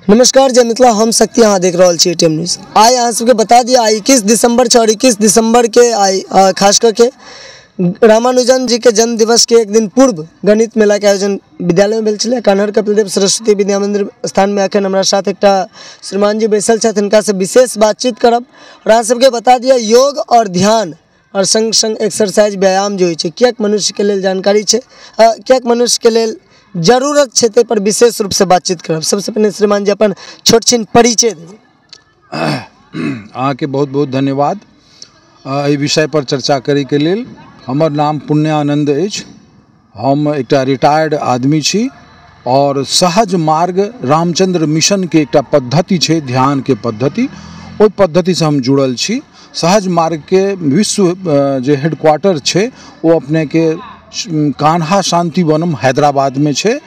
नमस्कार जय मिथिला, हम शक्ति, अहाँ देख रहल छी एटीएम न्यूज़। आइ अहाँ सबके बता दिया, आइ 21 दिसंबर छै और 21 दिसंबर के आइ खास करके रामानुजन जी के जन्म दिवस के एक दिन पूर्व गणित मेला के आयोजन विद्यालय में भेल छलै। कान्हर कपिलदेव सरस्वती विद्या मंदिर स्थान में अखन हमरा साथ एकटा श्रीमान जी बैसल छथि, हिनका से विशेष बातचीत करब। और अहाँ सबके बता दिया, योग और ध्यान और संग संग एक्सरसाइज व्यायाम जो होइ छै किएक मनुष्य के लेल जानकारी छै, किएक मनुष्य के लेल जरूरत छै, ताहि पर विशेष रूप से बातचीत करब। सबसे पहिने श्रीमान जी अपन छोट छिन परिचय देबै। अहाँके बहुत बहुत धन्यवाद एहि विषय पर चर्चा करैके लेल। हमर नाम पुण्यानन्द अछि, हम एकटा रिटायर्ड आदमी छी और सहज मार्ग रामचंद्र मिशन के एकटा पद्धति छै, ध्यान के पद्धति, ओहि पद्धतिसँ हम जुड़ल छी। सहज मार्ग के विश्व जे हेडक्वार्टर छै ओ अपनेके कान्हा शांतिवनम हैदराबाद में छै।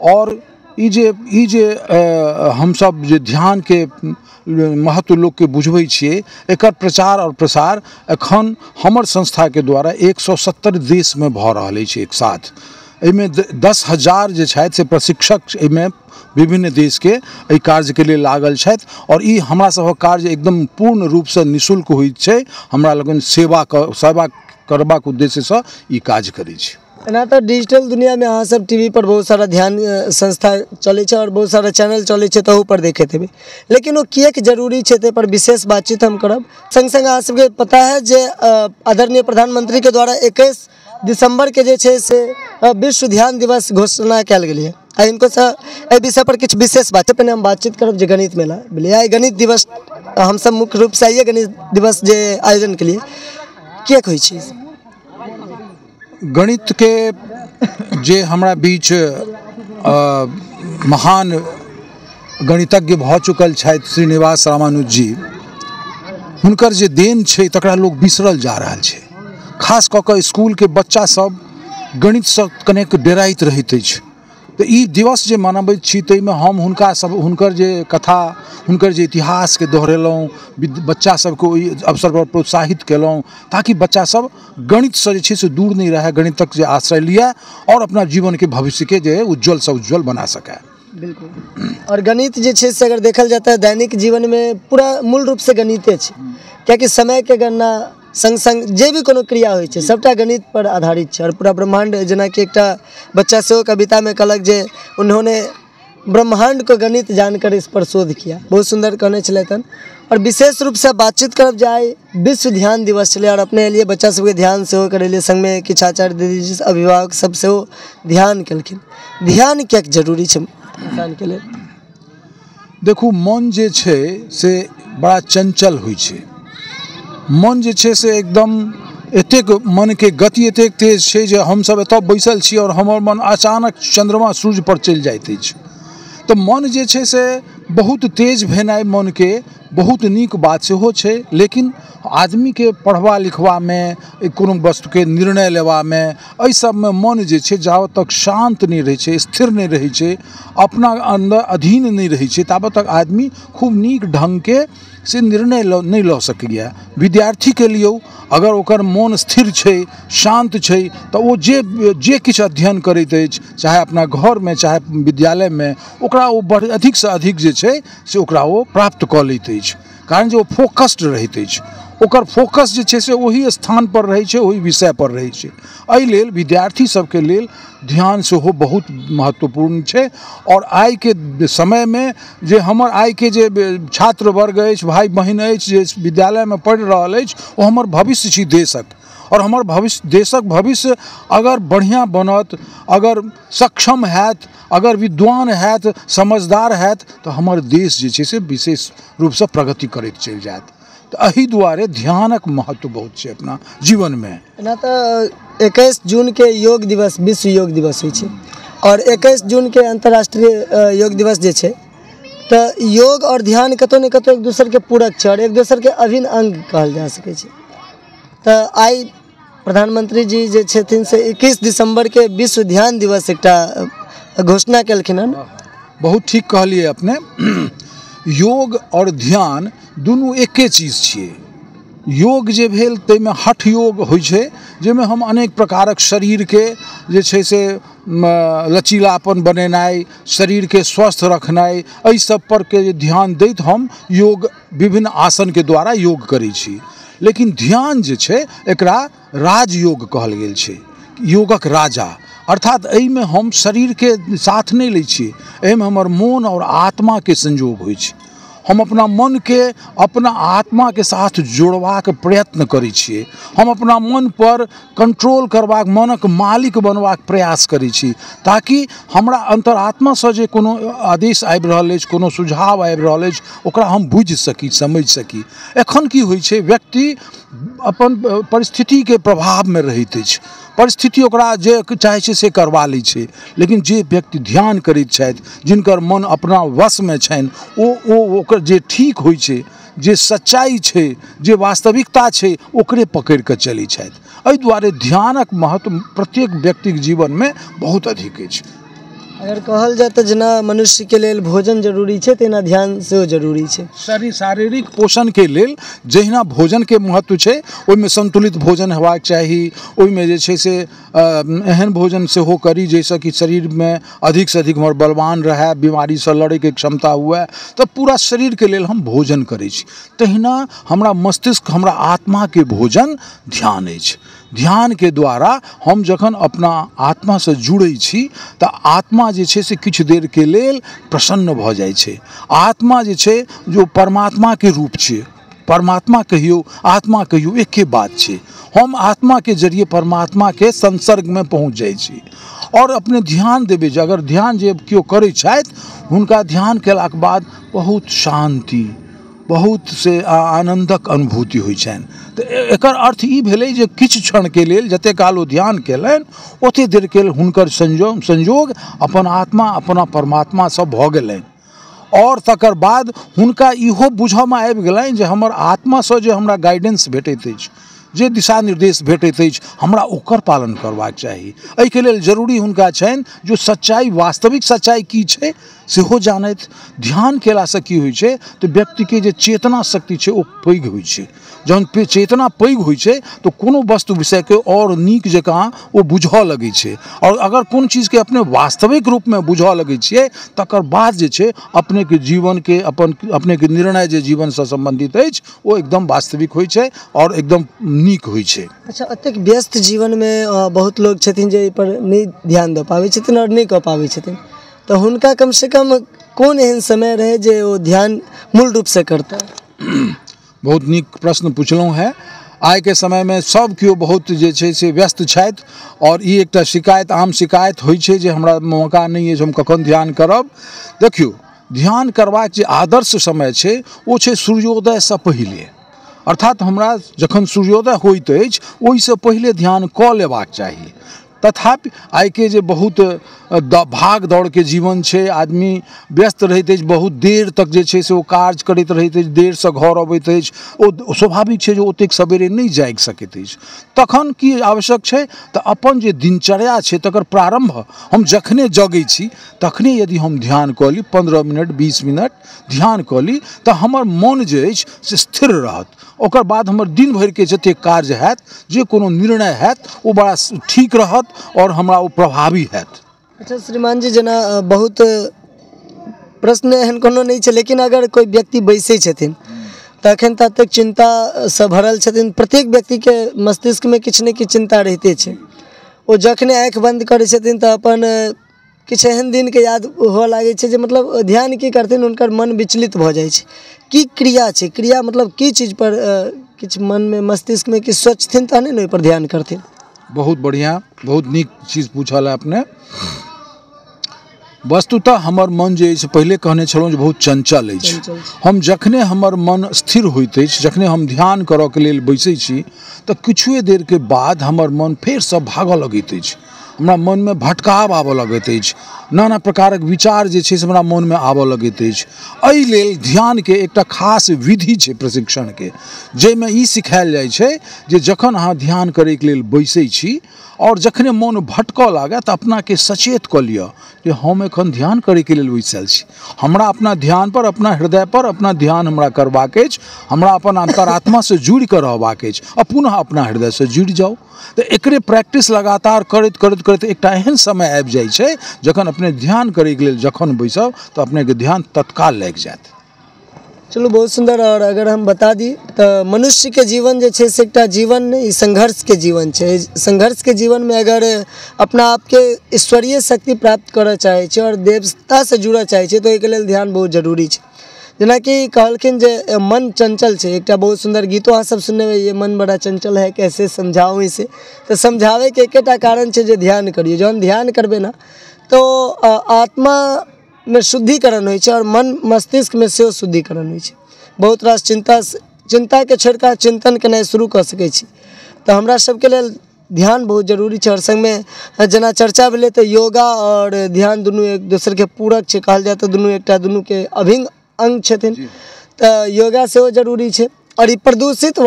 और ई जे हमसब जे ध्यान के महत्व लोकके बुझबै छियै, एकर प्रचार और प्रसार एखन हमर संस्थाके द्वारा 170 देशमे भऽ रहल अछि एक साथ। एहिमे 10,000 जे छथि से प्रशिक्षक एहिमे विभिन्न देशके एहि कार्यके लेल लागल छथि। और ई हमरा सभक कार्य एकदम पूर्ण रूपसँ निःशुल्क होइत छै। हमरा लोकनि सेवा करबाक उद्देश्यसँ ई काज करै छी। एना तऽ डिजिटल दुनियामे अहाँ सब टीवी पर बहुत सारा ध्यान संस्था चलै छै और बहुत सारा चैनल चलै छै, तहू पर देखैत हेबै, लेकिन ओ किएक जरूरी छै ताहि पर विशेष बातचीत हम करब। संग संग अहाँ सबके पता है जे आदरणीय प्रधानमंत्री के द्वारा 21 दिसंबर के जे छै से विश्व ध्यान दिवस घोषणा कयल गेलै। आ हिनकोसँ एहि विषय पर किछु विशेष बात पहिने हम बातचीत करब जे गणित मेला भेलै, आइ गणित दिवस हमसब मुख्य रूपसँ आइए गणित दिवस जे आयोजन केलिए, किएक होइ छै? गणित के जे हमरा बीच महान गणितज्ञ भऽ चुकल छथि श्रीनिवास रामानुज जी, हुनकर जे देन छै तकरा लोक बिसरल जा रहल छै। खास कऽ कऽ स्कूलके बच्चा सब गणितसँ कनेक डराइत रहैत अछि। तऽ ई दिवस जे मनबैत छी ताहिमे हम हुनका सब हुनकर जे कथा, हुनकर जे इतिहासके दोहरेलहुँ, बच्चा सबके ओहि अवसर पर प्रोत्साहित केलहुँ ताकि बच्चा सब गणितसँ जे छै से दूर नहि रहए, गणितक जे आश्रय लिअ और अपना जीवनके भविष्यके जे उज्ज्वलसँ उज्ज्वल बना सकए। बिल्कुल। और गणित जे छै से अगर देखल जाता है दैनिक जीवन में पूरा मूल रूप से गणिते छै, कियाकि समय के गणना संग संग जे भी कोनो क्रिया होइ छै सबटा गणित पर आधारित छै। और पूरा ब्रह्मांड, जेनाकि एकटा बच्चा सेहो कवितामे कहलक जे उन्होंने ब्रह्मांड को गणित जानकर इस पर शोध किया, बहुत सुंदर कहने छलथि हन। और विशेष रूपसँ बातचीत करब जे आइ विश्व ध्यान दिवस छलै और अपने एलियै बच्चा सबके ध्यान सेहो करेलियै, संगमे किछु आचार्य दीदी अभिभावक सब सेहो ध्यान केलखिन। ध्यान किएक जरूरी छै इंसानके लेल? देखू, मन जे छै से बड़ा चंचल होइ छै। मन जे छै से एकदम एतेक मनके गति एतेक तेज छै जे हमसब एतऽ बैसल छी और हमर मन अचानक चंद्रमा सूर्य पर चलि जाइत अछि। तऽ मन जे छै से बहुत तेज भेनाइ मनके बहुत नीक बात सेहो छै, लेकिन आदमीके पढ़बा लिखबामे, कोनो वस्तुके निर्णय लेबामे, एहि सबमे मन जे छै जाबत तक शान्त नहि रहै छै, स्थिर नहि रहै छै, अपना अन्दर अधीन नहि रहै छै, ताबत तक आदमी खूब नीक ढङ्गके से निर्णय नहि लऽ सकैए। विद्यार्थीके लियौ, अगर ओकर मोन स्थिर छै, शान्त छै, तऽ ओ जे किछु अध्ययन करैत अछि, चाहे अपना घरमे चाहे विद्यालयमे, ओकरा ओ अधिकसँ अधिक जे छै से ओकरा ओ प्राप्त कऽ लैत अछि। कारण जे ओ फोकस्ड रहैत अछि, ओकर फोकस जे छै से ओही स्थान पर रहै छै, ओही विषय पर रहै छै। एहि लेल विद्यार्थी सबके लेल ध्यान सेहो बहुत महत्वपूर्ण छै। और आइके समयमे जे हमर आइके जे छात्र वर्ग अछि, भाइ बहिन अछि, जे विद्यालयमे पढ़ि रहल अछि, ओ हमर भविष्य छी देशक। और हमर भविष्य, देशक भविष्य अगर बढ़िआँ बनत, अगर सक्षम हैत, अगर विद्वान हैत, समझदार हैत, तऽ हमर देश जे छै से विशेष रूपसँ प्रगति करैत चलि जायत। तऽ एहि दुआरे ध्यानक महत्व बहुत छै अपना जीवनमे। एना तऽ 21 जून के योग दिवस, विश्व योग दिवस होइ छै और 21 जून के अंतर्राष्ट्रीय योग दिवस जे छै, तऽ योग और ध्यान कतौ ने कतौ एक दोसरके पूरक छै और एक दोसरके अभिन्न अंग कहल जा सकै छै। तऽ आइ प्रधानमंत्री जी जे छथिन से 21 दिसंबर के विश्व ध्यान दिवस एकटा घोषणा केलखिन हन। बहुत ठीक कहलियै अपने। योग और ध्यान दुनू एके चीज छियै। योग जे भेल ताहिमे हठ योग होइ छै, जाहिमे हम अनेक प्रकारक शरीरके जे छै से लचीलापन बनेनाइ, शरीरके स्वस्थ रखनाइ, एहि सब पर के ध्यान दैत हम योग विभिन्न आसनके द्वारा योग करै छी। लेकिन ध्यान जे छै एकरा राजयोग कहल गेल छै, योगक राजा। अर्थात एहिमे हम शरीरके साथ नहि लै छी, एहिमे हमर मोन आओर आत्माके संयोग होइ छै। हम अपना मनके अपना आत्माके साथ जोड़बाक प्रयत्न करै छियै, हम अपना मन पर कंट्रोल करबाक, मनक मालिक बनबाक प्रयास करै छी, ताकि हमरा अंतरात्मासँ जे कोनो आदेश आबि रहल अछि, कोनो सुझाव आबि रहल अछि, ओकरा हम बुझि सकी, समझि सकी। एखन की होइ छै, व्यक्ति अपन परिस्थितिके प्रभावमे रहैत अछि, परिस्थिति ओकरा जे चाहै छै से करबा लै छै। लेकिन जे व्यक्ति ध्यान करैत छथि, जिनकर मन अपना वशमे छनि, ओ ओकर जे ठीक होइ छै, जे सच्चाइ छै, जे वास्तविकता छै, ओकरे पकड़ि कऽ चलै छथि। एहि दुआरे ध्यानक महत्व प्रत्येक व्यक्तिक जीवनमे बहुत अधिक अछि। अगर कहल जाय तऽ जेना मनुष्यके लेल भोजन जरूरी छै, तहिना ध्यान सेहो जरूरी छै। शारीरिक पोषणके लेल जहिना भोजनके महत्व छै, ओहिमे संतुलित भोजन हेबाक चाही, ओहिमे जे छै से एहन भोजन सेहो करी जाहिसँ कि शरीरमे अधिकसँ अधिक हमर बलवान रहए, बीमारीसँ लड़ैके क्षमता हुए, तऽ पूरा शरीरके लेल हम भोजन करै छी। तहिना हमरा मस्तिष्क, हमरा आत्माके भोजन ध्यान अछि। ध्यानके द्वारा हम जखन अपना आत्मासँ जुड़ै छी तऽ आत्मा जे छै से किछु देरके लेल प्रसन्न भऽ जाइ छै। आत्मा जे छै जो परमात्माके रूप छै, परमात्मा कहियौ आत्मा कहियौ एके बात छै। हम आत्माके जरिए परमात्माके संसर्गमे पहुँच जाइ छी। आओर अपने ध्यान देबै जे अगर ध्यान जे केओ करै छथि, हुनका ध्यान केलाके बाद बहुत शान्ति, बहुत से आनन्दक अनुभूति होइ छनि। तऽ एकर अर्थ ई भेलै जे किछु क्षणके लेल जतेक काल ओ ध्यान केलनि, ओतेक देरके लेल हुनकर संयोग अपन आत्मा अपना परमात्मासँ भऽ गेलनि। आओर तकर बाद हुनका इहो बुझऽमे आबि गेलनि जे हमर आत्मासँ जे हमरा गाइडेंस भेटैत अछि, जे दिशा निर्देश भेटैत अछि, हमरा ओकर पालन करबाक चाही। एहिके लेल जरूरी हुनका छनि जो सच्चाइ, वास्तविक सच्चाइ की छै सेहो जानथि। ध्यान केलासँ की होइ छै तऽ व्यक्तिके जे चेतना शक्ति छै ओ पैघ होइ छै। जहन चेतना पैघ होइ छै तऽ कोनो वस्तु विषयके आओर नीक जकाँ ओ बुझऽ लगै छै। आओर अगर कोनो चीजके अपने वास्तविक रूपमे बुझऽ लगै छियै, तकर बाद जे छै अपनेके जीवनके अपनेके निर्णय जे जीवनसँ सम्बन्धित अछि ओ एकदम वास्तविक होइ छै आओर एकदम नीक होइ छै। अच्छा, एतेक व्यस्त जीवनमे बहुत लोग छथिन जे एहिपर नहि ध्यान दऽ पाबै छथिन आओर नहि कऽ पाबै छथिन, तऽ हुनका कमसँ कम कोन एहन समय रहै जे ओ ध्यान मूल रूपसँ करता? बहुत नीक प्रश्न पुछलहुँ हेँ। आइके समयमे सब केओ बहुत जे छै से व्यस्त छथि आओर ई एकटा शिकायत, आम शिकायत होइ छै जे हमरा मौका नहि अछि, हम कखन ध्यान करब। देखियौ, ध्यान करबाक जे आदर्श समय छै ओ छै सूर्योदयसँ पहिले। अर्थात हमरा जखन सूर्योदय होइत अछि ओहिसँ पहिले ध्यान कऽ लेबाक चाही। तथापि आइके जे बहुत भाग दौड़के जीवन छै, आदमी व्यस्त रहैत अछि, बहुत देर तक जे छै से ओ कार्य करैत रहैत अछि, देरसँ घर अबैत अछि, ओ स्वाभाविक छै जे ओतेक सवेरे नहि जागि सकैत अछि। तखन की आवश्यक छै तऽ अपन जे दिनचर्या छै तकर प्रारम्भ हम जखने जगै छी तखने यदि हम ध्यान कऽ ली, 15 मिनट 20 मिनट ध्यान कऽ ली, तऽ हमर मन जे अछि से स्थिर रहत। ओकर बाद हमर दिन भरिके जतेक कार्य हैत, जे कोनो निर्णय हैत, ओ बड़ा ठीक रहत और हमरा ओ प्रभावी हैत। अच्छा श्रीमान जी, जेना बहुत प्रश्न एहन कोनो नहि छै, लेकिन अगर कोइ व्यक्ति बैसै छथिन तऽ एखन तऽ एतेक चिन्तासँ भरल छथिन, प्रत्येक व्यक्तिके मस्तिष्कमे किछु ने किछु चिन्ता रहिते छै। ओ जखने आँखि बन्द करै छथिन तऽ अपन किछु एहन दिनके याद हुअ लागै छै जे मतलब ध्यान की करथिन, हुनकर मन विचलित भऽ जाइ छै। की क्रिया छै? क्रिया मतलब की चीजपर किछु मनमे मस्तिष्कमे किछु सोचथिन तहने ने ओहिपर ध्यान करथिन। बहुत बढ़िआँ, बहुत नीक चीज पूछल है अपने। वस्तुतः हमर मन जे अछि, पहिले कहने छलहुँ जे बहुत चंचल अछि। हम जखने हमर मन स्थिर होइत अछि, जखने हम ध्यान करऽके लेल बैसै छी, तऽ किछुए देरके बाद हमर मन फेरसँ भागऽ लगैत अछि। हमरा मनमे भटकाव आबऽ लगैत अछि, नाना प्रकारक विचार जे छै से हमरा मनमे आबऽ लगैत अछि। एहि लेल ध्यानके एकटा खास विधि छै प्रशिक्षणके, जाहिमे ई सिखायल जाइ छै जे जखन अहाँ ध्यान करैके लेल बैसै छी आओर जखने मन भटकऽ लागै तऽ अपनाके सचेत कऽ लिअ जे हम एखन ध्यान करैके लेल बैसल छी, हमरा अपना ध्यान पर, अपना हृदय पर अपना ध्यान हमरा करबाक अछि, हमरा अपन अंतरात्मासँ जुड़ि कऽ रहबाक अछि आ पुनः अपना हृदयसँ जुड़ि जाउ। तऽ एकरे प्रैक्टिस लगातार करैत करैत करैत एकटा एहन समय आबि जाइ छै जखन अपने ध्यान करैके लेल जखन बैसब तऽ अपनेके ध्यान तत्काल लागि जायत। चलू बहुत सुन्दर। और अगर हम बता दी तऽ मनुष्यके जीवन जे छै से एकटा जीवन नहि, ई संघर्षके जीवन छै। संघर्षके जीवनमे अगर अपना आपके ईश्वरीय शक्ति प्राप्त करऽ चाहै छै आओर देवतासँ जुड़ऽ चाहै छै तऽ ओहिके लेल ध्यान बहुत जरूरी छै। जेनाकि कहलखिन जे मन चंचल छै, एकटा बहुत सुन्दर गीतो अहाँ सब सुनने हेबै, ये मन बड़ा चंचल है कैसे समझाऊँ इसे। तऽ समझाबैके एकेटा कारण छै जे ध्यान करियौ। जहन ध्यान करबै ने तऽ आत्मामे शुद्धिकरण होइ छै आओर मन मस्तिष्कमे सेहो शुद्धिकरण होइ छै। बहुत रास चिन्ताके छोड़ि कऽ चिन्तन केनाइ शुरू कऽ सकै छी। तऽ हमरा सबके लेल ध्यान बहुत जरूरी छै। आओर सङ्गमे जेना चर्चा भेलै तऽ योगा आओर ध्यान दुनू एक दोसरके पूरक छै, कहल जाय तऽ दुनू एकटा दुनूके अभिन्न अङ्ग छथिन। तऽ योगा सेहो जरूरी छै। आओर ई प्रदूषित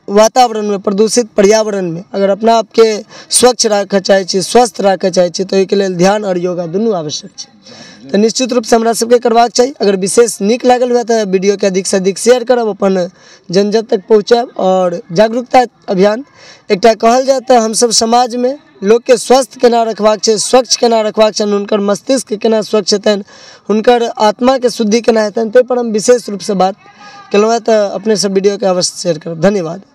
वातावरणमे, प्रदूषित पर्यावरणमे अगर अपना आपके स्वच्छ राखऽ चाहै छी, स्वस्थ राखऽ चाहै छी तऽ ओहिके लेल ध्यान आओर योगा दुनू आवश्यक छै। तऽ निश्चित रूपसँ हमरा सबके करबाक चाही। अगर विशेष नीक लागल हुए तऽ वीडियोके अधिकसँ अधिक शेयर करब, अपन जन जन तक पहुँचायब। आओर जागरूकता अभियान एकटा कहल जाय तऽ हमसब समाजमे लोकके स्वस्थ केना रखबाक छै, स्वच्छ केना रखबाक छनि, हुनकर मस्तिष्क केना स्वच्छ हेतनि, हुनकर आत्माके शुद्धि केना हेतनि, ताहिपर हम विशेष रूपसँ बात केलहुँ हेँ। तऽ अपने सब वीडियोके अवश्य शेयर करब। धन्यवाद।